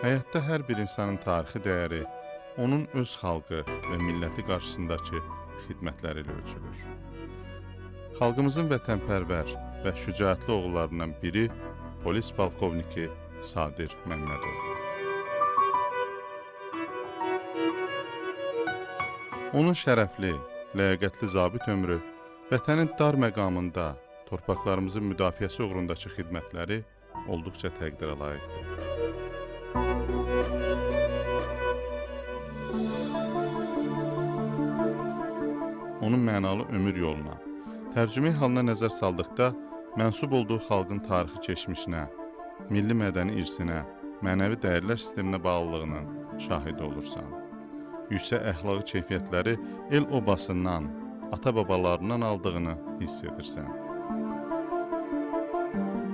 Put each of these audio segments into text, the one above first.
Həyatda hər bir insanın tarixi dəyəri onun öz xalqı və milləti qarşısındakı xidmətləri ilə ölçülür. Xalqımızın vətənpərvər və şücaətli oğullarından biri polis polkovniki Sadir Məmmədovdur. Onun şərəfli, ləyaqətli zabit ömrü vətənin dar məqamında torpaqlarımızın müdafiəsi uğrundakı xidmətləri olduqca təqdirə layiqdir. Onun mənalı ömür yoluna, tərcümeyi halına nəzər saldıqda mənsub olduğu xalqın tarixi keçmişinə, milli mədəni irsinə, mənəvi dəyərlər sisteminə bağlılığının şahidi olursan. Yüksək əxlaqi keyfiyyətləri el obasından, ata-babalarından aldığını hiss edirsən.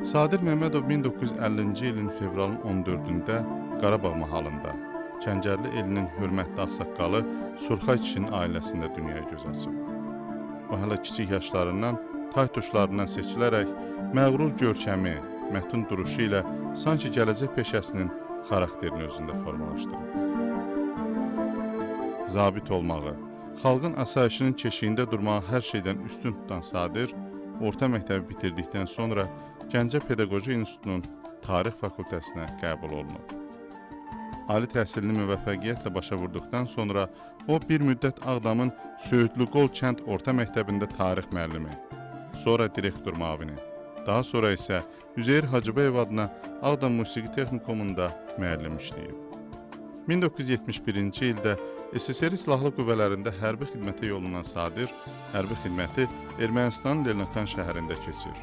Sadir Məmmədov 1950-ci ilin fevralın 14-ündə Qarabağ mahalında Kəngərli elinin hörmətli ağsaqqalı Surxay kişinin ailəsində dünyaya göz açıb. O hələ kiçik yaşlarından tay tuşlarından seçilərək məğrur görkəmi, mətun duruşu ilə sanki gələcək peşəsinin xarakterini özündə formalaşdırıb. Zabit olmağı, xalqın asayişinin keşiyində durmağı hər şeydən üstün tutan Sadir, orta məktəbi bitirdikdən sonra Gəncə Pedaqoji İnstitutunun Tarix fakültəsinə qəbul olunub. Ali təhsilini müvəffəqiyyətlə başa vurduqdan sonra o bir müddət Ağdamın Söyüdlüqol kənd orta məktəbində tarix müəllimi, sonra direktor müavini, daha sonra isə Üzeyir Hacıbəyev adına Ağdam Musiqi Texnikumunda müəllim işləyib. 1971-ci ildə SSR Silahlı Qüvvələrində hərbi xidmətə yollanan Sadir, hərbi xidməti Ermənistanın Leninakan şəhərində keçir.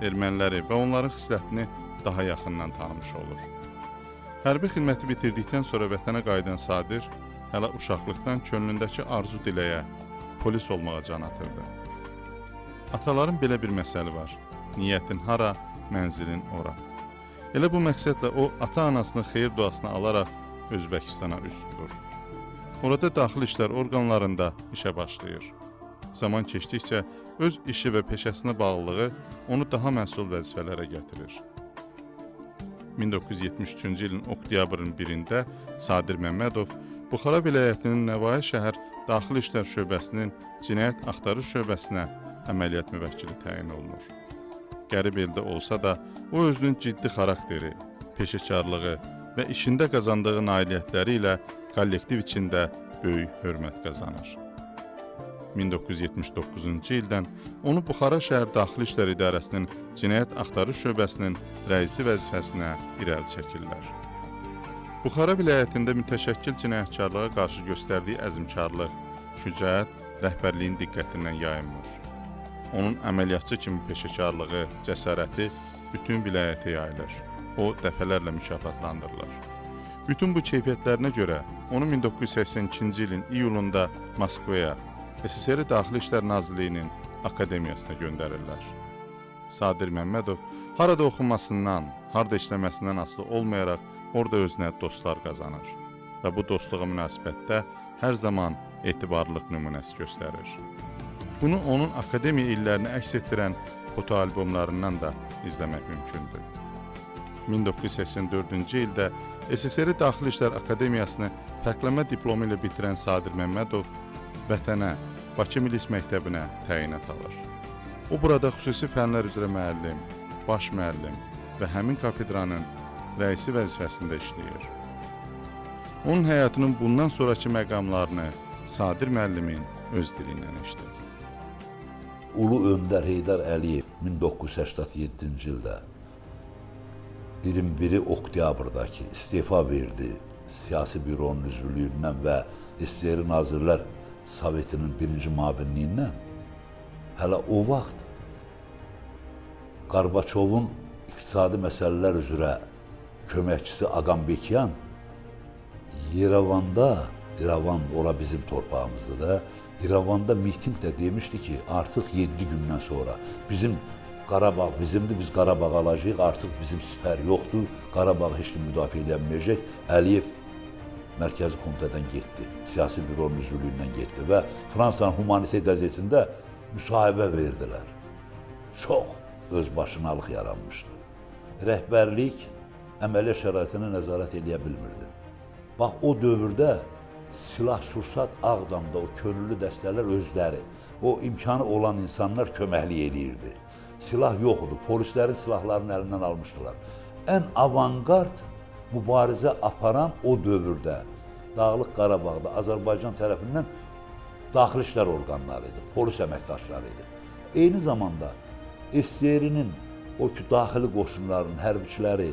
Erməniləri və onların xislətini daha yaxından tanımış olur. Hərbi xidməti bitirdikdən sonra vətənə qayıdan Sadir, hələ uşaqlıqdan könlündəki arzu diləyə, polis olmağa can atırdı. Ataların belə bir məsəli var: niyyətin hara, mənzilin ora. Elə bu məqsədlə o, ata-anasının xeyir duasını alaraq Özbəkistana üz tutur. Orada daxili işlər orqanlarında işə başlayır. Zaman keçdikcə öz işi və peşəsinə bağlılığı onu daha məsul vəzifələrə gətirir. 1973-cü ilin oktyabrın 1-də Sadir Məmmədov Buxara vilayətinin Nəvai şəhər Daxili İşlər Şöbəsinin Cinayət Axtarış Şöbəsinə əməliyyat müvəkkili təyin olunur. Qərib eldə olsa da, o özünün ciddi xarakteri, peşəkarlığı və işində qazandığı nailiyyətləri ilə kollektiv içində böyük hörmət qazanır. 1979-cu ildən onu Buxara şəhər Daxili İşlər İdarəsinin Cinayət Axtarış Şöbəsinin rəisi vəzifəsinə irəli çəkirlər. Buxara vilayətində mütəşəkkil cinayətkarlığa qarşı göstərdiyi əzmkarlıq, şücaət rəhbərliyin diqqətindən yayınmır. Onun əməliyyatçı kimi peşəkarlığı, cəsarəti bütün vilayətə yayılır. O dəfələrlə mükafatlandırılır. Bütün bu keyfiyyətlərinə görə onu 1982-ci ilin iyulunda Moskvaya, SSR Daxili İşlər Nazirliyinin akademiyasına göndərirlər. Sadir Məmmədov harada oxumasından, harada işləməsindən asılı olmayaraq orada özünə dostlar qazanır və bu dostluğa münasibətdə hər zaman etibarlılıq nümunəsi göstərir. Bunu onun akademiya illərini əks etdirən fotoalbomlarından da izləmək mümkündür. 1984-cü ildə SSR Daxili İşlər Akademiyasını fərqlənmə diplomu ilə bitirən Sadir Məmmədov vətənə, Bakı Milis Məktəbinə təyinat alır. O burada xüsusi fənlər üzrə müəllim, baş müəllim və həmin kafedranın rəisi vəzifəsində işləyir. Onun həyatının bundan sonrakı məqamlarını Sadir müəllimin öz dilindən eşidək. Ulu Öndər Heydər Əliyev 1987-ci ildə 21 oktyabrdakı istefa verdi siyasi büronun üzvlüyündən və SSR Nazirlər Sovetinin birinci müavinliyindən. Hələ o vaxt Qarbaçovun iqtisadi məsələlər üzrə köməkçisi Aqambekyan Yerevanda, İrəvan ora bizim torpağımızdır da, İrəvanda mitingdə demişdi ki, artıq 7 gündən sonra bizim Qarabağ bizimdir, biz Qarabağ alacağıq, artıq bizim sipər yoxdur, Qarabağı heç kim müdafiə edə bilməyəcək. Əliyev Mərkəzi Komitədən getdi, siyasi büronun üzvlüyündən getdi və Fransanın Humanite qəzetində müsahibə verdilər. Çox özbaşınalıq yaranmışdı. Rəhbərlik Əməliyyat şəraitinə nəzarət eləyə bilmirdi. Bax, o dövrdə silah-sursat Ağdamda o könüllü dəstələr özləri, o imkanı olan insanlar köməklik eləyirdi. Silah yox idi, polislərin silahlarını əlindən almışdılar. Ən avangard mübarizə aparan o dövrdə Dağlıq Qarabağda Azərbaycan tərəfindən daxili işlər orqanları idi, polis əməkdaşları idi. Eyni zamanda SSR-nin o ki daxili qoşunların hərbiçiləri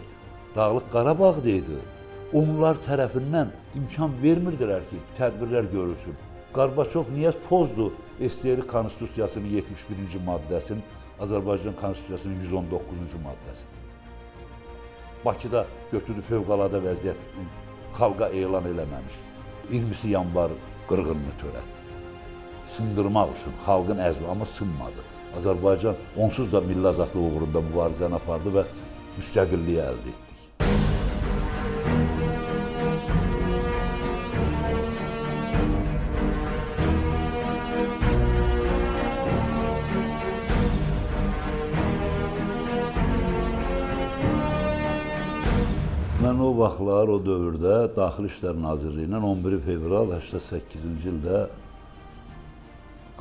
Dağlıq Qarabağda idi. Onlar tərəfindən imkan vermirdilər ki, tədbirlər görülsün. Qarbaçov niyə pozdu SSR Konstitusiyasının 71-ci maddəsini, Azərbaycan Konstitusiyasının 119-cu maddəsini? Bakıda götürdü fövqəladə vəziyyət xalqa elan eləməmiş. 20 yanvar qırğınını törətdi. Sındırmaq üçün xalqın əzmi, amma sınmadı. Azərbaycan onsuz da milli azadlıq uğrunda mübarizəni apardı və müstəqilliyi əldə etdik. Mən o vaxtlar, o dövrdə Daxili İşlər Nazirliyindən 11 fevral 88-ci ildə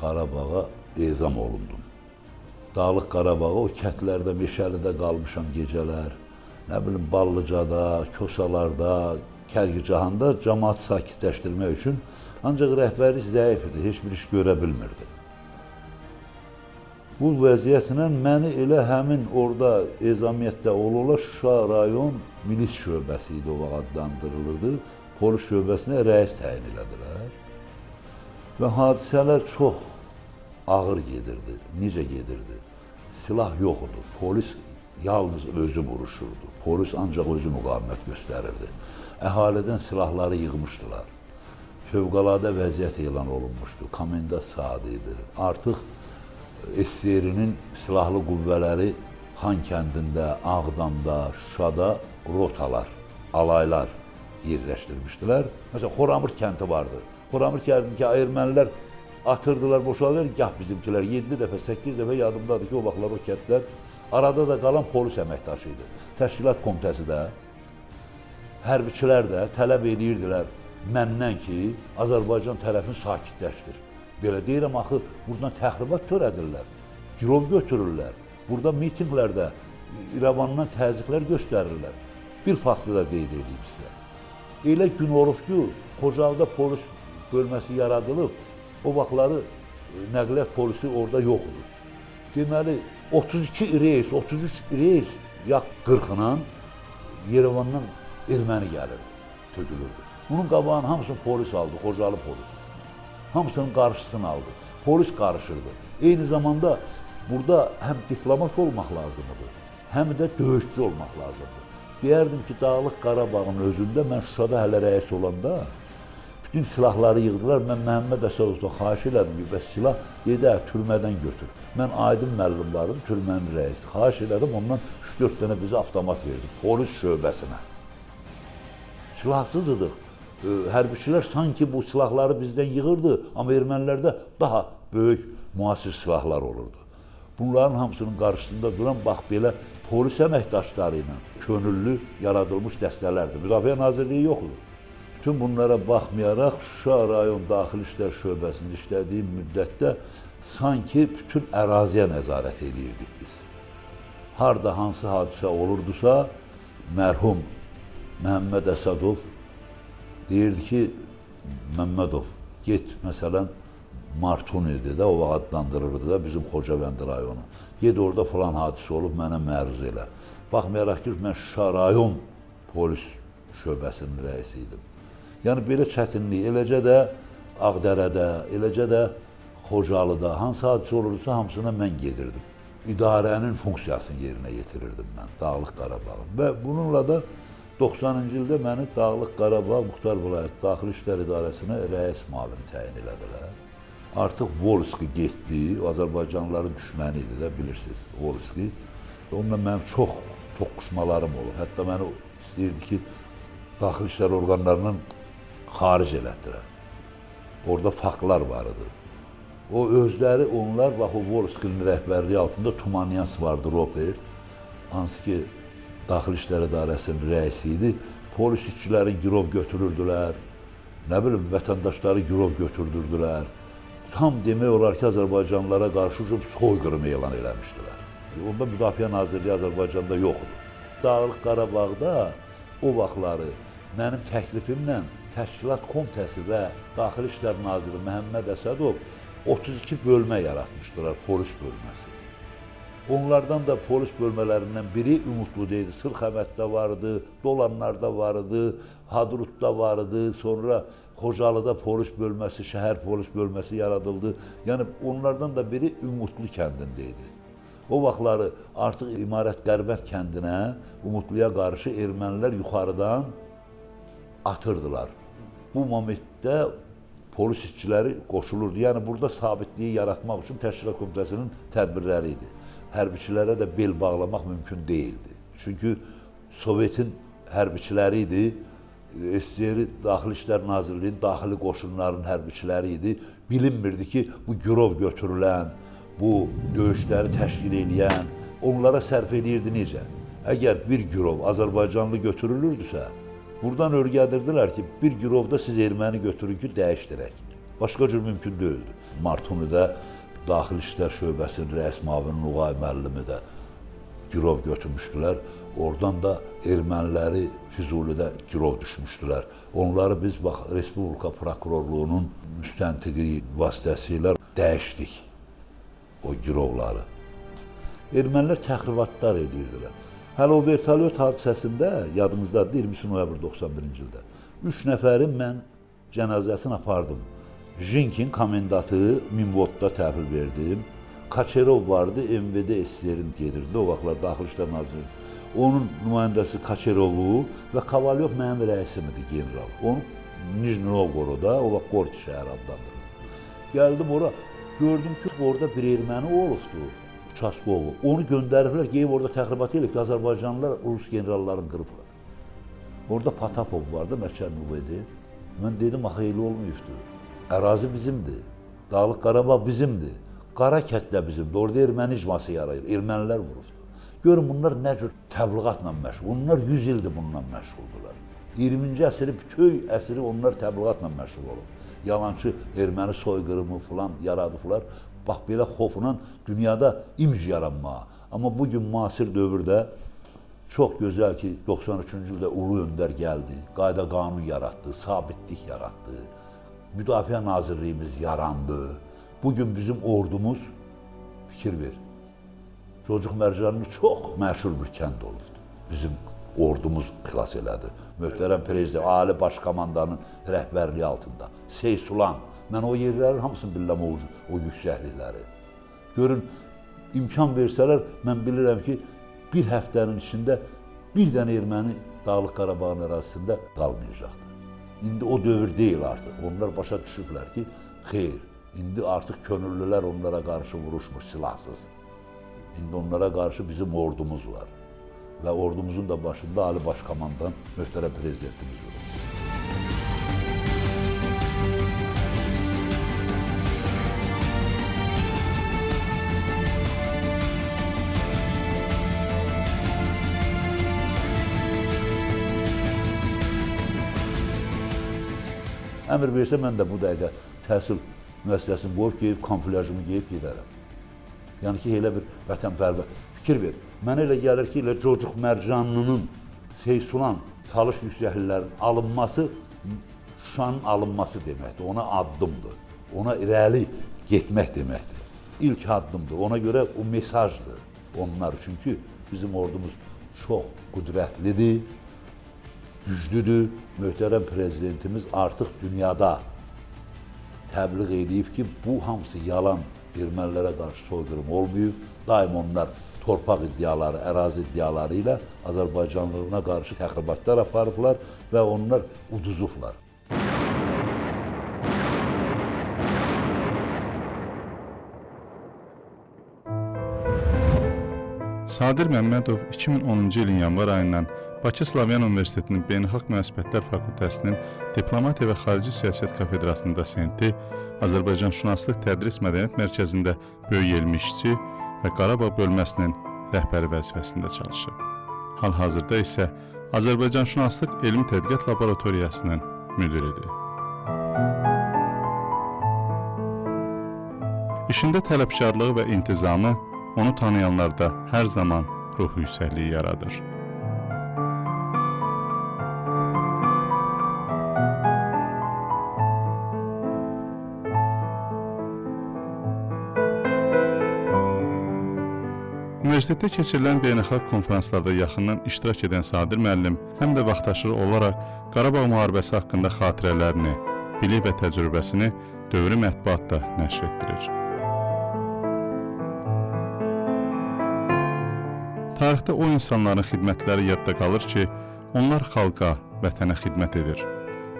Qarabağa ezam olundum. Dağlıq Qarabağa o kəndlərdə, Meşəlidə qalmışam gecələr. Nə bilim, Ballıcada, Kosalarda, Kərgicahanda cəmaatı sakitləşdirmək üçün. Ancaq rəhbərlik zəif idi, heç bir iş görə bilmirdi. Bu vəziyyətlə məni elə həmin orada ezamiyyətdə ola-ola Şuşa rayon milis şöbəsi idi, o vaxt adlandırılırdı. Polis şöbəsinə rəis təyin elədilər. Və hadisələr çox ağır gedirdi. Necə gedirdi? Silah yox idi. Polis yalnız özü vuruşurdu. Polis ancaq özü müqavimət göstərirdi. Əhalidən silahları yığmışdılar. Fövqəladə vəziyyət elan olunmuşdu. Komendant saatı idi. Artıq SSR-nin silahlı qüvvələri Xankəndində, Ağdamda, Şuşada rotalar, alaylar yerləşdirmişdilər. Məsələn, Xoramır kəndi vardı. Xoramır kəndində ki, ermənilər atırdılar, boşalır, gah bizimkilər 7 dəfə, 8 dəfə yadımdadır ki, o vaxtlar o kəndlər arada da qalan polis əməkdaşı idi. Təşkilat komitəsi də, hərbiçilər də tələb edirdilər məndən ki, Azərbaycan tərəfini sakitləşdir. Belə deyirəm, axı, buradan təxribat törədirlər, girov götürürlər, burada mitinqlərdə İrəvandan təzyiqlər göstərirlər. Bir faktı da qeyd edeyim sizə. Elə gün olub ki, Xocalıda polis bölməsi yaradılıb, o vaxtları nəqliyyat polisi orada yox idi. Deməli, 32 reys, 33 reys yak 40-la Yerevandan erməni gəlirdi, tökülürdü. Bunun qabağını hamısını polis aldı, Xocalı polisi. Hamısının qarşısını aldı. Polis qarışırdı. Eyni zamanda burada həm diplomat olmaq lazımdır, həm də döyüşçü olmaq lazımdır. Deyərdim ki, Dağlıq Qarabağın özündə mən Şuşada hələ rəis olanda bütün silahları yığdılar. Mən Məhəmməd Əsədovdan xahiş elədim ki, bəs silah dedi, türmədən götür. Mən Aydın müəllim vardı, türmənin rəisi. Xahiş elədim, ondan 3-4 dənə bizə avtomat verdi, polis şöbəsinə. Silahsız idik. Hərbiçilər sanki bu silahları bizdən yığırdı, amma ermənilərdə daha böyük müasir silahlar olurdu. Bunların hamısının qarşısında duran bax belə polis əməkdaşları ilə könüllü yaradılmış dəstələrdir. Müdafiə Nazirliyi yox idi. Bütün bunlara baxmayaraq Şuşa rayon Daxili İşlər Şöbəsində işlədiyim müddətdə sanki bütün əraziyə nəzarət eləyirdik biz. Harda hansı hadisə olurdusa, mərhum Məhəmməd Əsədov deyirdi ki, Məmmədov, get, məsələn, Martun idi də, o vaxt adlandırırdı da bizim Xocavənd rayonu. Get orada filan hadisə olub, mənə məruz elə. Baxmayaraq ki, mən Şuşa rayon polis şöbəsinin rəisi idim. Yəni, belə çətinlik, eləcə də Ağdərədə, eləcə də Xocalıda, hansı hadisə olursa, hamısına mən gedirdim. İdarənin funksiyasını yerinə yetirirdim mən, Dağlıq Qarabağın. Və bununla da 90-cı ildə məni Dağlıq Qarabağ Muxtar Vilayət Daxili İşlər İdarəsinə rəis müavini təyin elədilər. Artıq Volski getdi, Azərbaycanlıların düşməni idi də, bilirsiniz, Volski. Onunla mənim çox toqquşmalarım olub. Hətta məni istəyirdi ki, daxili işlər orqanlarından xaric elətdirə. Orada faktlar var idi. O özləri, onlar, bax o Volskinin rəhbərliyi altında Tumanyans vardı, Robert, hansı ki, Daxili İşlər İdarəsinin rəisi idi. Polis işçiləri girov götürürdülər. Nə bilim, vətəndaşları girov götürdürdülər. Tam demək olar ki, Azərbaycanlılara qarşı soyqırım elan eləmişdilər. Onda Müdafiə Nazirliyi Azərbaycanda yox idi. Dağlıq Qarabağda o vaxtları mənim təklifimlə Təşkilat Komitəsi və Daxili İşlər Naziri Məhəmməd Əsədov 32 bölmə yaratmışdılar, polis bölməsi. Onlardan da polis bölmələrindən biri Umudluda idi. Sırxəmətdə vardı, Dolanlarda vardı, Hadrutda vardı, sonra Xocalıda polis bölməsi, şəhər polis bölməsi yaradıldı. Yəni onlardan da biri Umudlu kəndində idi. O vaxtları artıq İmarət Dərbənd kəndinə, Umudluya qarşı ermənilər yuxarıdan atırdılar. Bu momentdə polis işçiləri qoşulurdu. Yəni burada sabitliyi yaratmaq üçün Təşkilat Komitəsinin tədbirləri idi. Hərbiçilərə də bel bağlamaq mümkün deyildi. Çünki Sovetin hərbiçiləri idi, SSR Daxili İşlər Nazirliyinin daxili qoşunlarının hərbiçiləri idi. Bilinmirdi ki, bu girov götürülən, bu döyüşləri təşkil eləyən, onlara sərf eləyirdi necə? Əgər bir girov Azərbaycanlı götürülürdüsə, buradan örgədirdilər ki, bir girovda siz erməni götürün ki, dəyişdirək. Başqa cür mümkün deyildi. Martunidə Daxili İşlər Şöbəsinin rəis müavini Nuğay müəllimi də girov götürmüşdülər. Oradan da erməniləri Füzulidə girov düşmüşdülər. Onları biz bax Respublika Prokurorluğunun müstəntiqi vasitəsilə dəyişdik o girovları. Ermənilər təxribatlar edirdilər. Hələ o vertolyot hadisəsində, yadınızdadır, 20 noyabr 91-ci ildə 3 nəfərin mən cənazəsini apardım. Jinkin komendatı Minvodda təhvil verdim. Kaçerov vardı, MVD SSR-in gedirdi o vaxtlar Daxili İşlər Naziri. Onun nümayəndəsi Kaçerovu və Kovalyov mənim rəisim idi, general. Onu Nijni Novgoroda, o vaxt Gorki şəhəri adlandırılır. Gəldim ora, gördüm ki, orada bir erməni olubdu, Uçaskovu. Onu göndəriblər, geyib orada təxribat eləyib ki, Azərbaycanlılar Rus generallarını qırıblar. Orada Patapov vardı, nəçərni idi. Mən dedim, axı elə olmayıbdı. Ərazi bizimdir, Dağlıq Qarabağ bizimdir, Qara kənd də bizimdir. Orada erməni icması yarayır, ermənilər vurubdur. Görün, bunlar nə cür təbliğatla məşğul. Bunlar 100 ildir bununla məşğuldular. 20-ci əsri, bütün əsri onlar təbliğatla məşğul olub. Yalançı erməni soyqırımı filan yaradıblar. Bax, belə xofla dünyada imic yaranmağa. Amma bugün müasir dövrdə çox gözəl ki, 93-cü ildə Ulu Öndər gəldi, qayda qanun yaratdı, sabitlik yaratdı. Müdafiə Nazirliyimiz yarandı. Bugün bizim ordumuz, fikir ver, Cocuq Mərcanlı çox məşhur bir kənd olubdur. Bizim ordumuz xilas elədi. Möhtərəm Prezident, Ali Başkomandanın rəhbərliyi altında. Seysulan, mən o yerlərin hamısını bilirəm, o yüksəklikləri. Görün, imkan versələr, mən bilirəm ki, bir həftənin içində bir dənə erməni Dağlıq Qarabağın ərazisində qalmayacaqdır. İndi o dövr deyil artıq. Onlar başa düşüblər ki, xeyr, indi artıq könüllülər onlara qarşı vuruşmur silahsız. İndi onlara qarşı bizim ordumuz var. Və ordumuzun da başında Ali Başkomandan möhtərəm Prezidentimiz durur. Əmr versə, mən də bu dəqiqə təhsil müəssisəsini qoyub, geyib, kamuflyajımı geyib gedərəm. Yəni ki, elə bir vətənpərvər. Fikir ver, mənə elə gəlir ki, elə Cocuq Mərcanlının, Seysulan, Talış yüksəkliklərinin alınması Şuşanın alınması deməkdir. Ona addımdır. Ona irəli getmək deməkdir. İlk addımdır. Ona görə o mesajdır onlar üçün ki, bizim ordumuz çox qüdrətlidir, güclüdür. Möhtərəm Prezidentimiz artıq dünyada təbliğ eləyib ki, bu hamısı yalan, ermənilərə qarşı soyqırım olmayıb. Daim onlar torpaq iddiaları, ərazi iddiaları ilə Azərbaycanlılığına qarşı təxribatlar aparıblar və onlar uduzublar. Sadir Məmmədov 2010-cu ilin yanvar ayından Bakı Slavyan Universitetinin Beynəlxalq Münasibətlər Fakültəsinin Diplomatiya və Xarici Siyasət Kafedrasının dosenti, Azərbaycanşünaslıq Tədris Mədəniyyət Mərkəzində böyük elmi işçi və Qarabağ bölməsinin rəhbəri vəzifəsində çalışıb. Hal-hazırda isə Azərbaycanşünaslıq Elmi Tədqiqat Laboratoriyasının müdiridir. İşində tələbkarlığı və intizamı onu tanıyanlarda hər zaman ruh yüksəkliyi yaradır. Universitetdə keçirilən beynəlxalq konfranslarda yaxından iştirak edən Sadir müəllim həm də vaxtaşırı olaraq Qarabağ müharibəsi haqqında xatirələrini, bilik və təcrübəsini dövrü mətbuatda nəşr etdirir. Tarixdə o insanların xidmətləri yadda qalır ki, onlar xalqa, vətənə xidmət edir.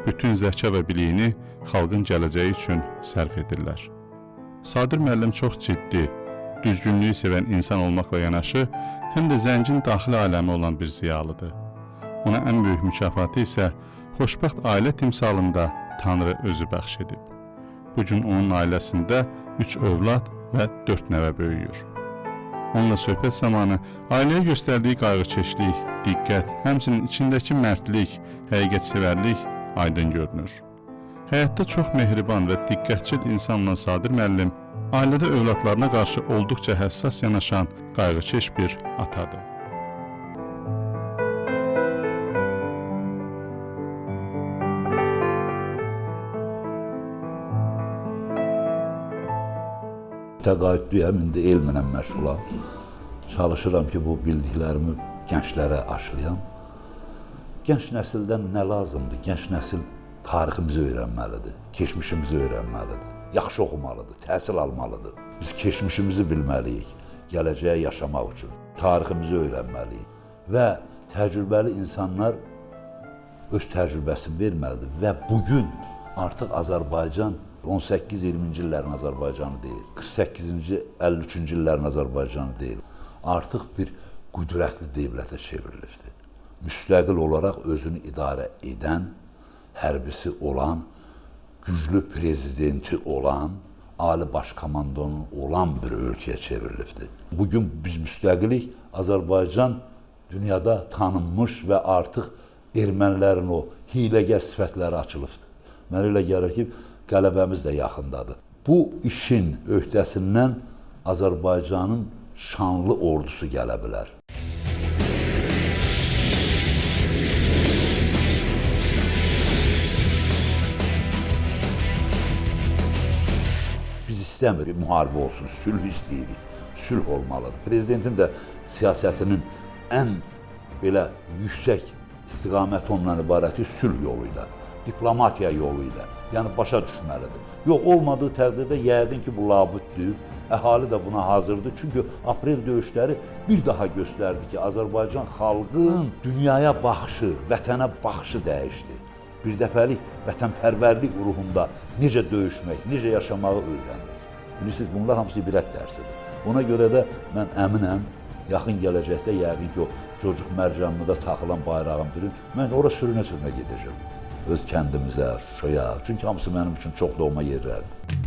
Bütün zəka və biliyini xalqın gələcəyi üçün sərf edirlər. Sadir müəllim çox ciddi, düzgünlüyü sevən insan olmaqla yanaşı, həm də zəngin daxili aləmi olan bir ziyalıdır. Ona ən böyük mükafatı isə xoşbəxt ailə timsalında Tanrı özü bəxş edib. Bu gün onun ailəsində 3 övlad və 4 nəvə böyüyür. Onunla söhbət zamanı ailəyə göstərdiyi qayğıkeşlik, diqqət, həmçinin içindəki mərdlik, həqiqətsevərlik aydın görünür. Həyatda çox mehriban və diqqətçil insan olan Sadir müəllim, ailədə övladlarına qarşı olduqca həssas yanaşan qayğıkeş bir atadır. Təqaüdlüyəm, indi elmlə məşğulam. Çalışıram ki, bu bildiklərimi gənclərə aşılayam. Gənc nəsildən nə lazımdır? Gənc nəsil tariximizi öyrənməlidir, keçmişimizi öyrənməlidir, yaxşı oxumalıdır, təhsil almalıdır. Biz keçmişimizi bilməliyik, gələcəyə yaşamaq üçün. Tariximizi öyrənməliyik və təcrübəli insanlar öz təcrübəsini verməlidir və bugün artıq Azərbaycan 18-20-ci illərin Azərbaycanı deyil, 48-ci, 53-cü illərin Azərbaycanı deyil. Artıq bir qüdrətli dövlətə çevrilibdir. Müstəqil olaraq özünü idarə edən, hərbisi olan, güclü prezidenti olan, ali başkomandonu olan bir ölkəyə çevrilibdir. Bugün biz müstəqilik, Azərbaycan dünyada tanınmış və artıq ermənilərin o hiləgər sifətləri açılıbdır. Mənə elə gəlir ki, qələbəmiz də yaxındadır. Bu işin öhdəsindən Azərbaycanın şanlı ordusu gələ bilər. Biz istəmirik müharibə olsun, sülh istəyirik. Sülh olmalıdır. Prezidentin də siyasətinin ən belə yüksək istiqaməti ondan ibarətdir, sülh yolu ilə, diplomatiya yolu ilə. Yəni başa düşməlidir. Yox, olmadığı təqdirdə yəqin ki, bu labüddür. Əhali də buna hazırdır. Çünki aprel döyüşləri bir daha göstərdi ki, Azərbaycan xalqının dünyaya baxışı, vətənə baxışı dəyişdi. Bir dəfəlik vətənpərvərlik ruhunda necə döyüşmək, necə yaşamağı öyrəndik. Bilirsiniz, bunlar hamısı ibrət dərsidir. Ona görə də mən əminəm, yaxın gələcəkdə yəqin ki, o Cocuq Mərcanlıda taxılan bayrağın birini, mən ora sürünə-sürünə gedəcəm. Öz kəndimizə, Şuşaya. Çünki hamısı mənim üçün çox doğma yerlərdir.